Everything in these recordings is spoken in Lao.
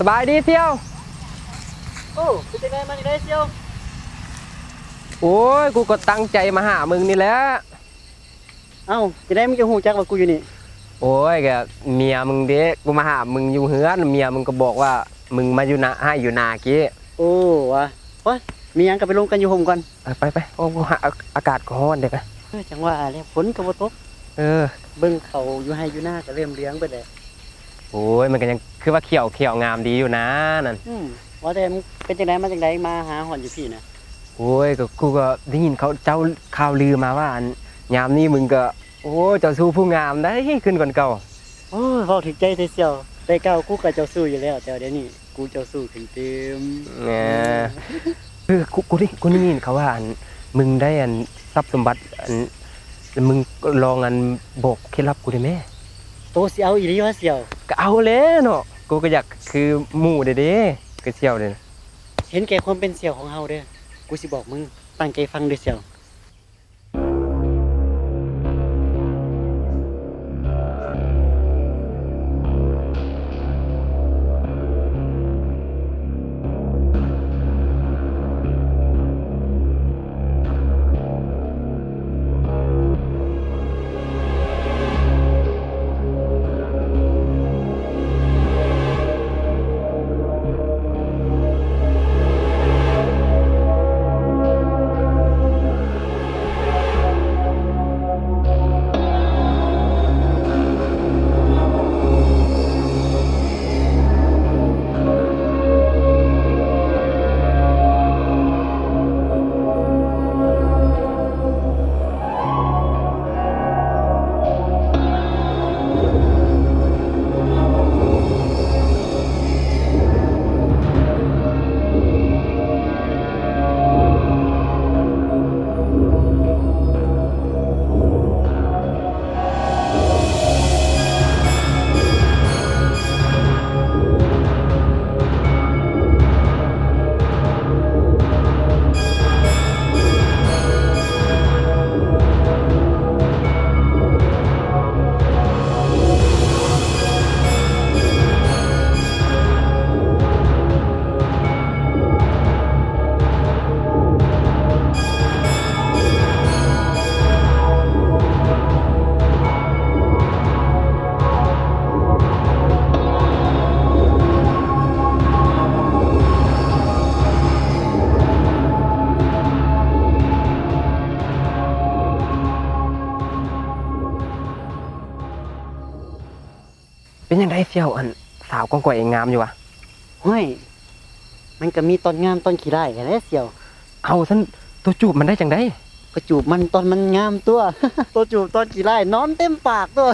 ສະບາຍດີສ່ຽວ. ໂອ້ ເປັນຈັ່ງໃດ ມາຈັ່ງໃດສ່ຽວ? ໂອ້ຍ ກູກໍຕັ້ງໃຈມາຫາມຶງນີ້ແຫຼະ. ເອົ້າ ຈັ່ງໃດມຶງຈະຮູ້ຈັກວ່າກູຢູ່ນີ້? ໂອ້ຍ ກະເມຍມຶງເດ້ ກູມາຫາມຶງຢູ່ເຮືອນ ເມຍມຶງກໍບອກວ່າມຶງມາຢູ່ນາ ໃຫ້ຢູ່ນາກີ້. ໂອ້ ວະ ໂອ້ຍ ມີຫຍັງກໍໄປລົມກັນຢູ່ຮົ່ມກ່ອນ. ເອີ ໄປໆ ໂອ້ ຫາ ອາກາດກໍຮ້ອນເດ້. ເອີ ຈັ່ງວ່າແຫຼະ ຝົນກໍບໍ່ຕົກ. ເອີ ເບິ່ງເຂົ້າຢູ່ໄຮ່ຢູ່ນາກໍເລີ່ມເຫຼືອງເບິດແຫຼະ. ໂອ້ຍ ມັນກໍຍັງຄືວ່າຂຽວ ຂຽວງາມດີຢູ່ນານັ້ນ. ອືມ ວ່າແຕ່ເປັນຈັ່ງໃດ ມາຈັ່ງໃດ ມາຫາຮ້ອນຢູ່ພີ້ນະ? ໂອ້ຍ ກໍ ກູກໍໄດ້ຍິນເຂົາເຈົ້າຂ່າວລືມາວ່າ ອັນ ຍາມນີ້ມຶງກໍ ໂອ້ ເຈົ້າຊູ້ຜູ້ງາມໃດ໋ ຂຶ້ນກວ່າເກົ່າ. ໂອ້ຍ ເວົ້າຖືກໃຈແທ້ສ່ຽວ. ແຕ່ເກົ່າກູກໍເຈົ້າຊູ້ຢູ່ແລ້ວ ແຕ່ວ່າດຽວນີ້ ກູເຈົ້າຊູ້ຂຶ້ນຕື່ມ. ເອີ ເອີ ກູ ກູໄດ້ ກູໄດ້ຍິນເຂົາວ່າ ອັນ ມຶງໄດ້ ອັນ ຊັບສົມບັດ ອັນ ລະມຶງລອງ ອັນ ບອກເຄັດລັບກູໄດ້ແມ້. ໂຕຊິເອົາອີ່ຫຼີຫວາສ່ຽວ? ກໍເອົາແຫຼະເນາະ ກູກໍຢາກຄືໝູ່ເດ້ ຄືສ່ຽວເດ້. ເຫັນແກ່ຄວາມເປັນສ່ຽວຂອງເຮົາເດີ້ ກູຊິບອກມຶງ ຕັ້ງໃຈຟັງເດີ້ສ່ຽວ. ເປັນຈັ່ງໃດສ່ຽວ ອັນ ສາວຂອງຂ້ອຍງາມຢູ່ຫວາ? ຫ້ວຍ ມັນກໍມີຕອນງາມຕອນຂີ້ຮ້າຍຫັ້ນແຫຼະສ່ຽວ. ເອົາ ຊັ້ນໂຕຈູບມັນໄດ້ຈັ່ງໃດ? ກໍຈູບມັນຕອນມັນງາມຕົວະ ໂຕຈູບຕອນຂີ້ຮ້າຍນອນເຕັມປາກຕົວະ. ເ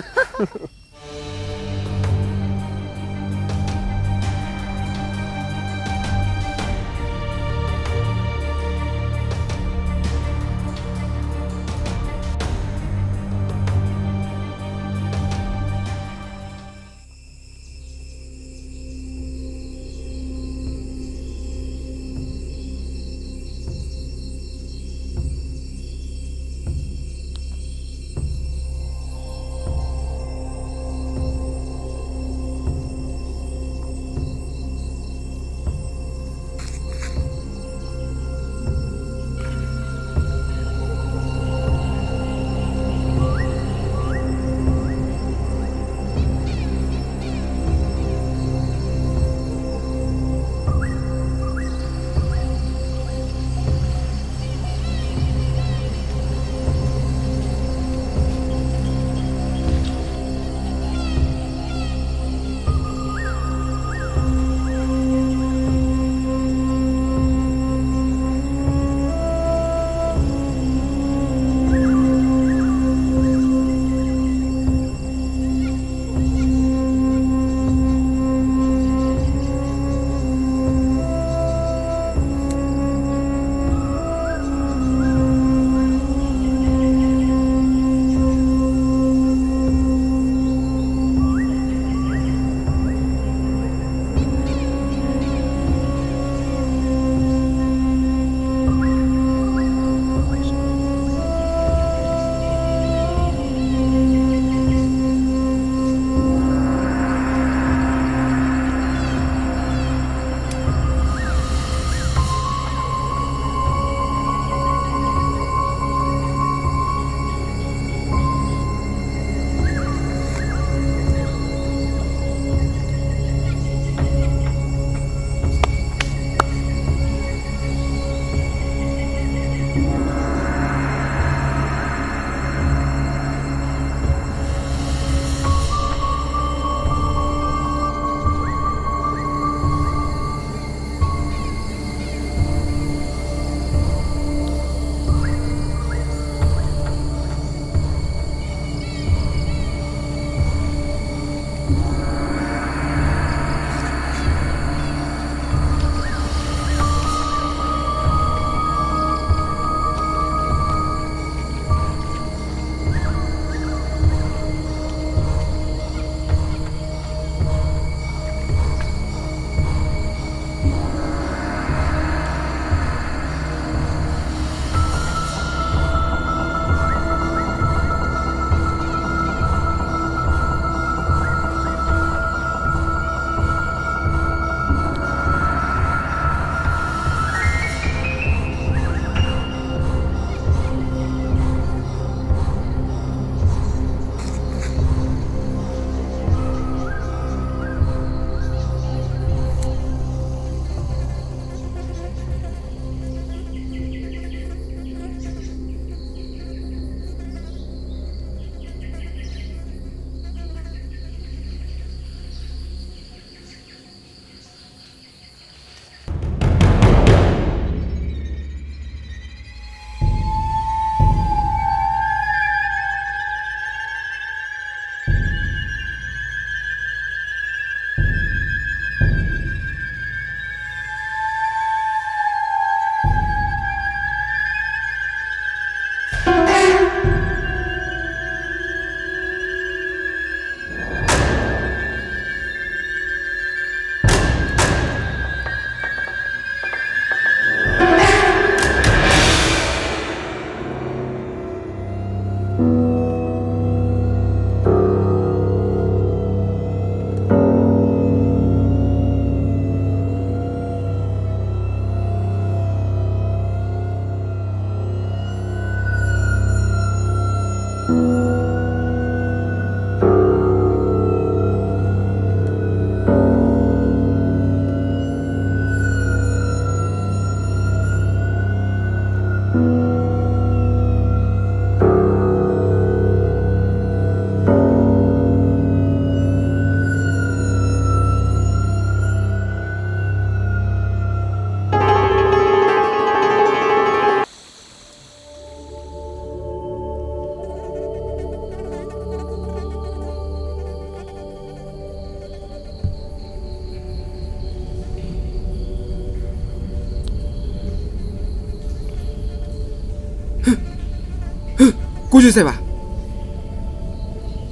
ກູຢູ່ໃສວະ?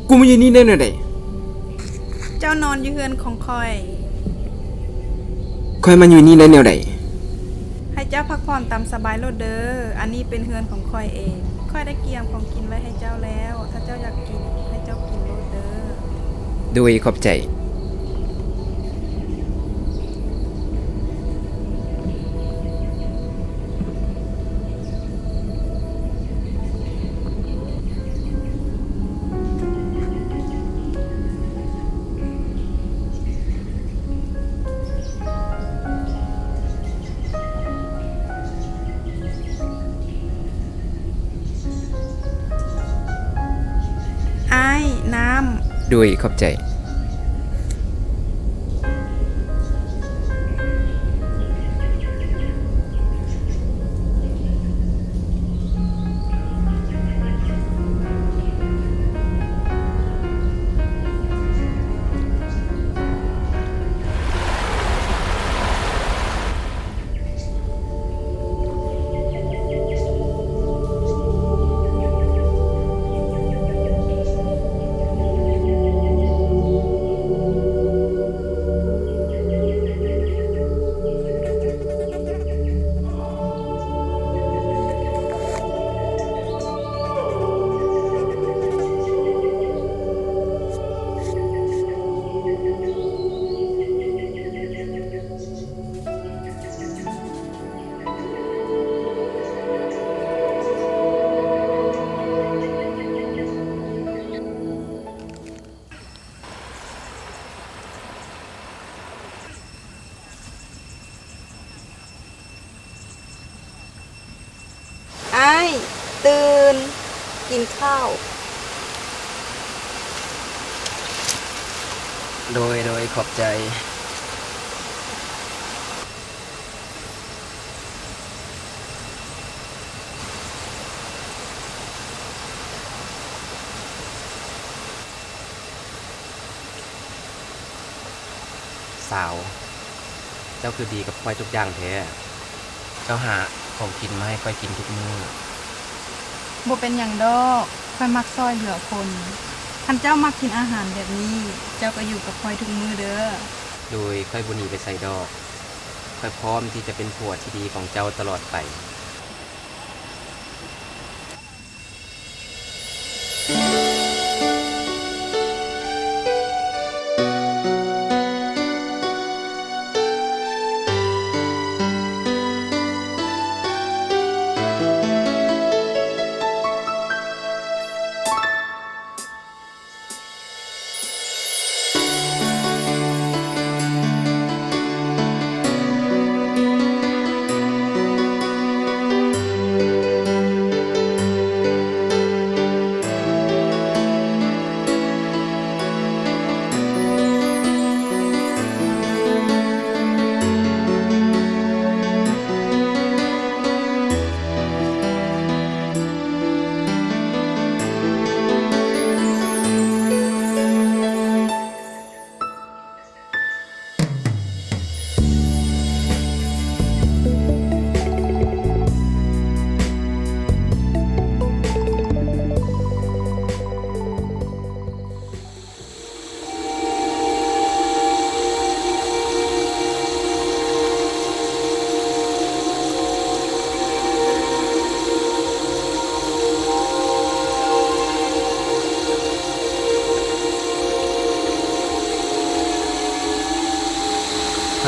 ກູມາຢູ່ນີ້ໄດ້ແນວໃດ? ເຈົ້ານອນຢູ່ເຮືອນຂອງຂ້ອຍ. ຂ້ອຍມາຢູ່ນີ້ໄດ້ແນວໃດ? ໃຫ້ເຈົ້າພັກຜ່ອນຕາມສະບາຍໂລດເດີ. ອັນນີ້ເປັນເຮືອນຂອງຂ້ອຍເອງ. ຂ້ອຍໄດ້ກຽມຂອງກິນໄວ້ໃຫ້ເຈົ້າແລ້ວ. ຖ້າເຈົ້າຢາກກິນ, ໃຫ້ເຈົ້າກິນໂລດເດີ. ໂດຍ ຂອບໃຈ. ອ້າຍ, ນ້ຳ. ໂດຍ ຂອບໃຈ. ອ້າຍ, ຕື່ນ, ກິນເຂົ້າ. ໂດຍ, ໂດຍ, ຂອບໃຈ. ສາວ, ເຈົ້າຄືດີກັບຂ້ອຍທຸກຢ່າງແທ້. ເຈົ້າຫາຂອງກິນມາໃຫ້ຂ້ອຍກິນທຸກມື້. ບໍ່ເປັນຫຍັງດອກ, ຂ້ອຍມັກຊ່ອຍເຫຼືອຄົນ. ຄັນເຈົ້າມັກກິນອາຫານແບບນີ້, ເຈົ້າກໍຢູ່ກັບຂ້ອຍທຸກມື້ເດີ. ໂດຍ, ຂ້ອຍບໍ່ໜີໄປໃສດອກ. ຂ້ອຍພ້ອມທີ່ຈະເປັນຜົວທີ່ດີຂອງເຈົ້າຕະຫຼອດໄປ.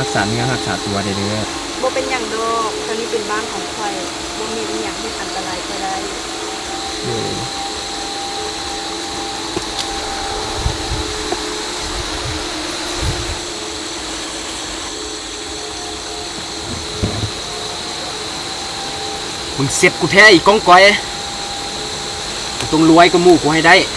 ຮັກສາເນື້ອຮັກສາຕົວແດ່ເດີ. ບໍ່ເປັນຫຍັງດອກ, ທາງນີ້ເປັນບ້ານຂອງຂ້ອຍ, ບໍ່ມີອີ່ຫຍັງເຮັດອັນຕະລາຍຂ້ອຍໄດ້. ໂດຍ. ມຶງເສັບກູແທ້ ອີກອງກອຍ. ກູຕ້ອງລວຍກວ່າໝູ່ກູໃຫ້ໄດ້. ເ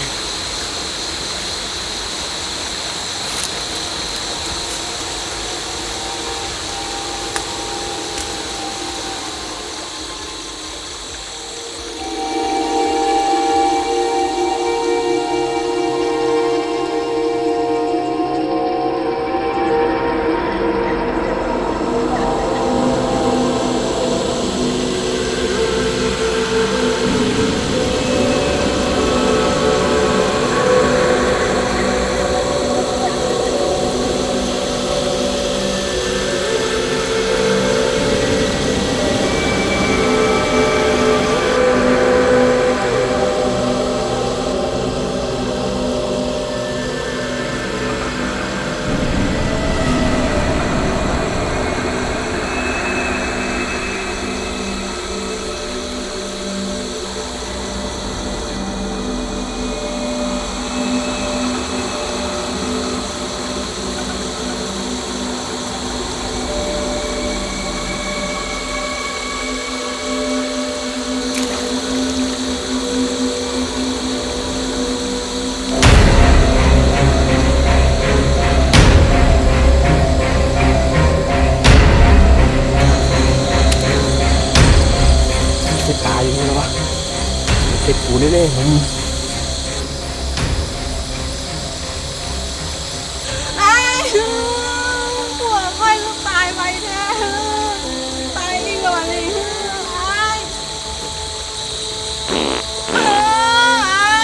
ເຮັດກູແນ່ໆ ມຶງ. ອ້າຍ ຜົວຂ້ອຍຄືຕາຍໄວແທ້ ຕາຍອີ່ຫຍັງນີ້ ອ້າຍ ອ້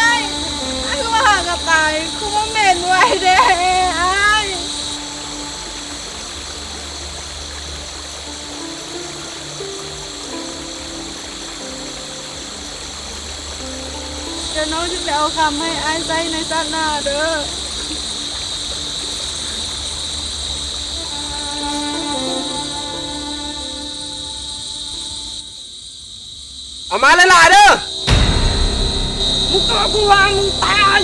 າຍ ອ້າຍ ຄືວ່າຫາກະຕາຍ ຄືວ່າເໝັນໄວແທ້ ອ້າຍ. ດຽວນ້ອງຊິໄປເອົາຄຳໃຫ້ອ້າຍໃຊ້ໃນຊາດໜ້າເດີ. ເອົາມາຫຼາຍໆເດີ. ມຶງກໍກູວ່າມຶງຕາຍ.